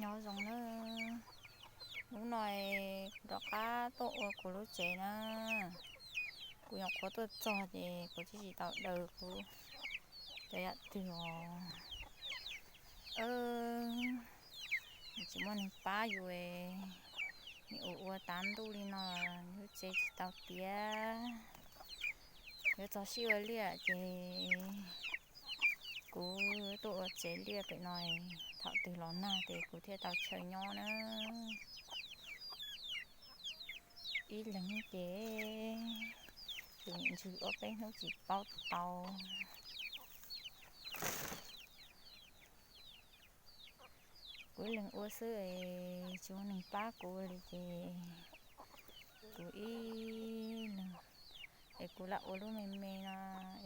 Nyob zoo na, hnub no kuv rov qab tuaj ua kuv lub tsev na. Kuv nyuam qhuav tuaj txog ces kuv twb tsis tau daws kuv cov yam twg os. Tsis muaj neeg pab yus, nim ua ua tav ntuj li no, lub tsev tsis tau tiav. Yuav txog sij ua liaj ces kuv tuaj ua tsev liaj pem no, thaum twg los nag ces kuv thiaj tau chaw nyob na. Ib leeg ces tus ntswg ob peb hnub tsis paub tau. Kuv ib leeg ua xwb es tsis muaj neeg pab kuv li ces kuv ib leeg es kuv lam ua lub me me no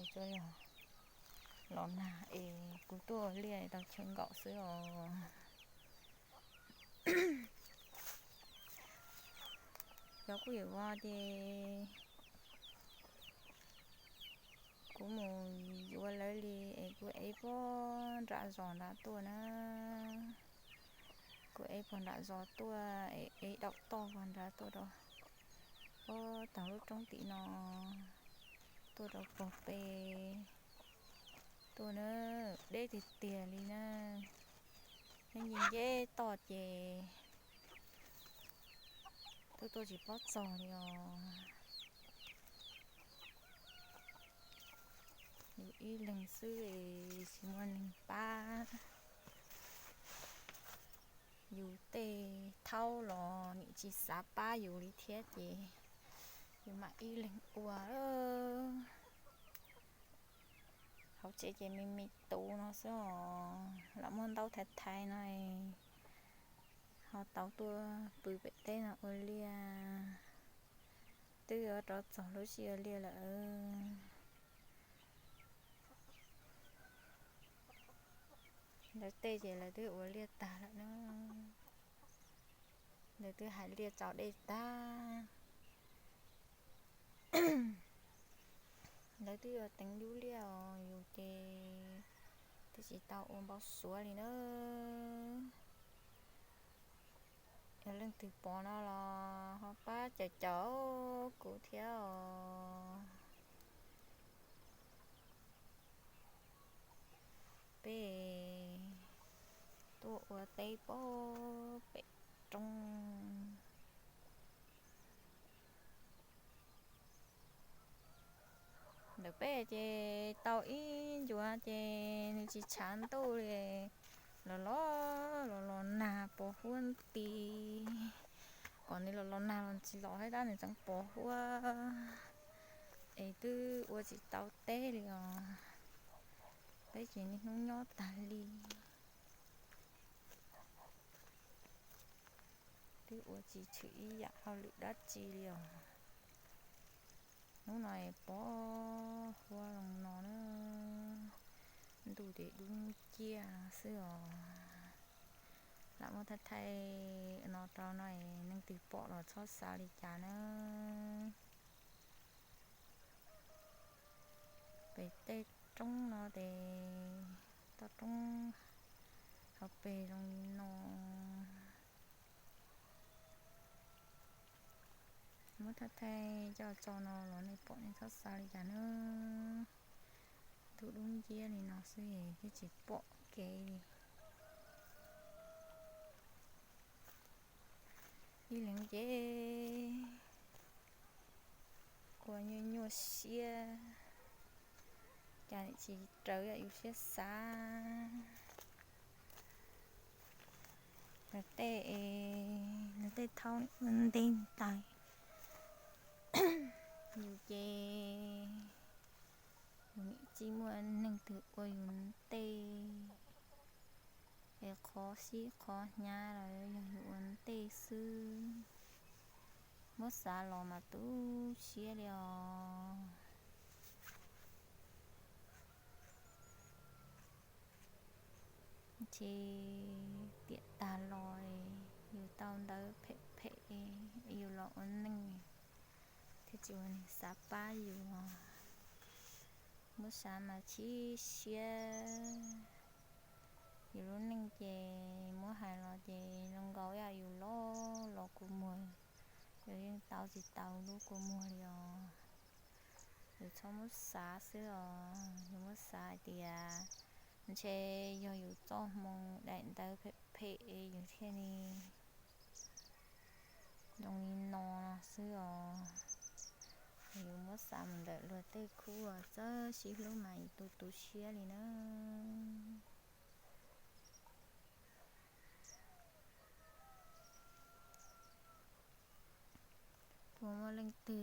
es tsuas yog los nag es kuv tuaj ua liaj tau chaw nkaum xwb os. Cov kuj yuav vov ces kuv mus yuav lawv li es kuv ev pog nram zos nrad tuaj na. Kuv ev pog nram zos tuaj es ev daum toj pog nrad tuaj rau, pog tag lub roob tim no tuaj rau pog pem tuaj na, deb tiag tiag li na. Nyob nce nce toj ces twb tuaj tsis paub txog li os. Yus ib leeg xwb es tsis muaj neeg pab. Yus tej thaub los nim tsis xav pab yus li thiab ces yus mam ib leeg ua. Hauv tsev ces me me tus no xwb os, lam muab ntaub thaiv thaiv no, ho tau tuaj pw pem teb no ua liaj. Twb yuav rov txog lub sij ua liaj lawm. Lawv tej ces lawv twb ua liaj tag lawm na. Lawv twb hais liaj tso dej tag. Lawv twb yuav teev dub liaj os, yus ces twb tsis tau ua npau suav li na. Yog leej twg pom no los ho pab caum caum kuv thiab os. Peb tuaj ua teb pog pem roob. Ntawm peb ces tau ib ncuav ces nws tsis tshav ntuj li, los los los los nag pos huab nti. Kom nws los los nag los tsis los thiab tab nws tseem pos huab es twb ua tsis tau teb li os. Peb ces niaj hnub nyob tag li, twb ua tsis tshwm ib yam hauj lwm dab tsi li os. Hnub no es pos huab zoo no na, ntuj ces dub nciab xwb os. Lam muab thaij thaij no rau no es neeg twg pom los txhob xav li cas na. Pem tej roob no ces toj roob hauv pes zoo li no. Muab thaij thaij coj tso no los nej pom nej txhob xav li cas na. Ntuj dub nciab li no xwb thiaj tsis pom kev li. Ib leeg ces ua nyuaj nyuaj siab, cas tsis raws yam yus siab xav. Lawv tej, lawv tej thaub ua ntej ntais, yus ces yus nim tsis muaj neeg twg ua yus ntej, es qhov sib qhov hnyav los yog yus ua ntej xwb. Muab xav los mas tu siab li os. Ces tiam tag los yus tau ntawv phem phem, yus los ua neej thiaj tsis ua neeg xav pab yus. Muab xav mas chim siab. Yus lub neej ces muab hais los ces zoo nkaus ib yam yus loj los kua muag, yus yeej tau tsis tau lub kua muag li os. Yus txhob muab xav xwb os, yus muab xav hais tias ntshe yog yus txoj hmoo daim ntawv phem phem yus thiaj li zoo li no xwb os. Yus muab xav mus ntawm luag tej khub uas txawj sib hlub mas yus tu tu siab li na. Puas muaj leej twg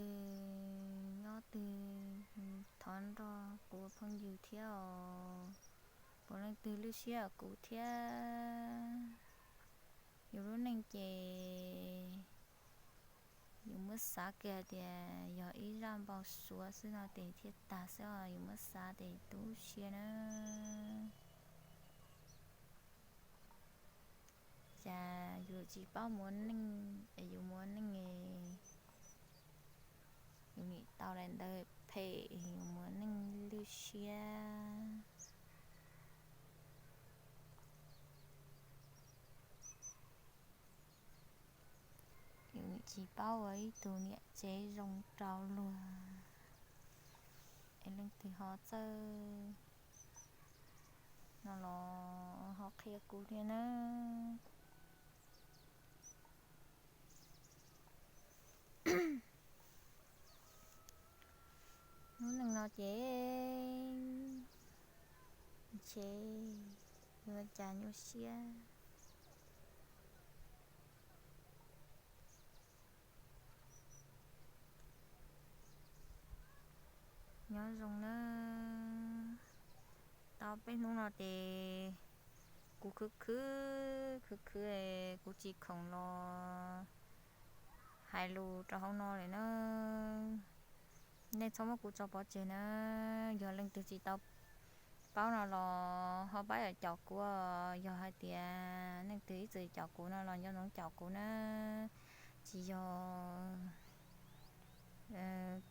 nyob twg thov nrog kuv ua phooj ywg thiab os? Puas leej twg lwj siab kuv thiab? Yus lub neej ces yus muab xav kiag tias yog ib zaj npau suav xwb no ces thiaj tag xwb os, yus muab xav ces tu siab na. Cas yus tsis paub muaj neej es yus muaj neej, yus nim tau daim ntawv phem, yus muaj neej lwj siab. Yus nim tsis paub ua ib tug niam tsev zoo rau luag, es leej twg ho txawj no los ho qhia kuv thiab nawb. Lub neej no ces ntshe yuav cas nyuaj siab. Nyob zoo nawb. Tau peb hnub no ces kuv khwv khwv khwv khwv, kuv tsis khoom los hais lus rau hauv no lawm na. Nej txhob muab kuv tso pov tseg na. Yog leej twg tsis tau paub no los ho pab caum kuv. Yog hais tias leej twg ib txwm caum kuv no los nco ntsoov caum kuv na. Tsis yog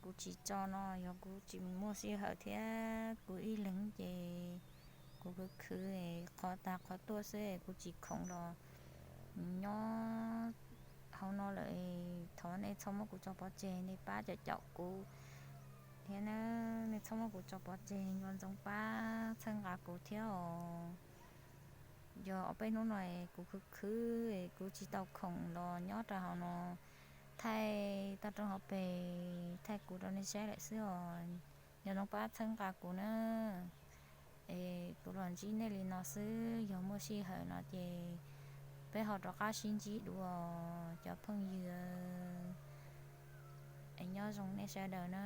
kuv tsis tso no, yog kuv tsis muaj sij hawm thiab kuv ib leeg ces kuv khwv khwv qhov tag qhov tuaj xwb, kuv tsis khoom los nyob hauv no lawm. Thov nej txhob muab kuv tso pov tseg, nej pab caum caum kuv thiab na. Nej txhob muab kuv tso pov tseg, nco ntsoov pab txhawb nqa kuv thiab os. Yog ob peb hnub no kuv khwv khwv, kuv tsis tau khoom los nyob rau hauv no thaij toj roob hauv pes, thaij kuv rau nej saib lawm xwb os. Nco ntsoov pab txhawb nqa kuv na. Es kuv los ntsib nej li no xwb, yog muaj sij hawm no ces peb ho rov qab sib ntsib dua cov phooj ywg. Es nyob zoo nej sawv daws na.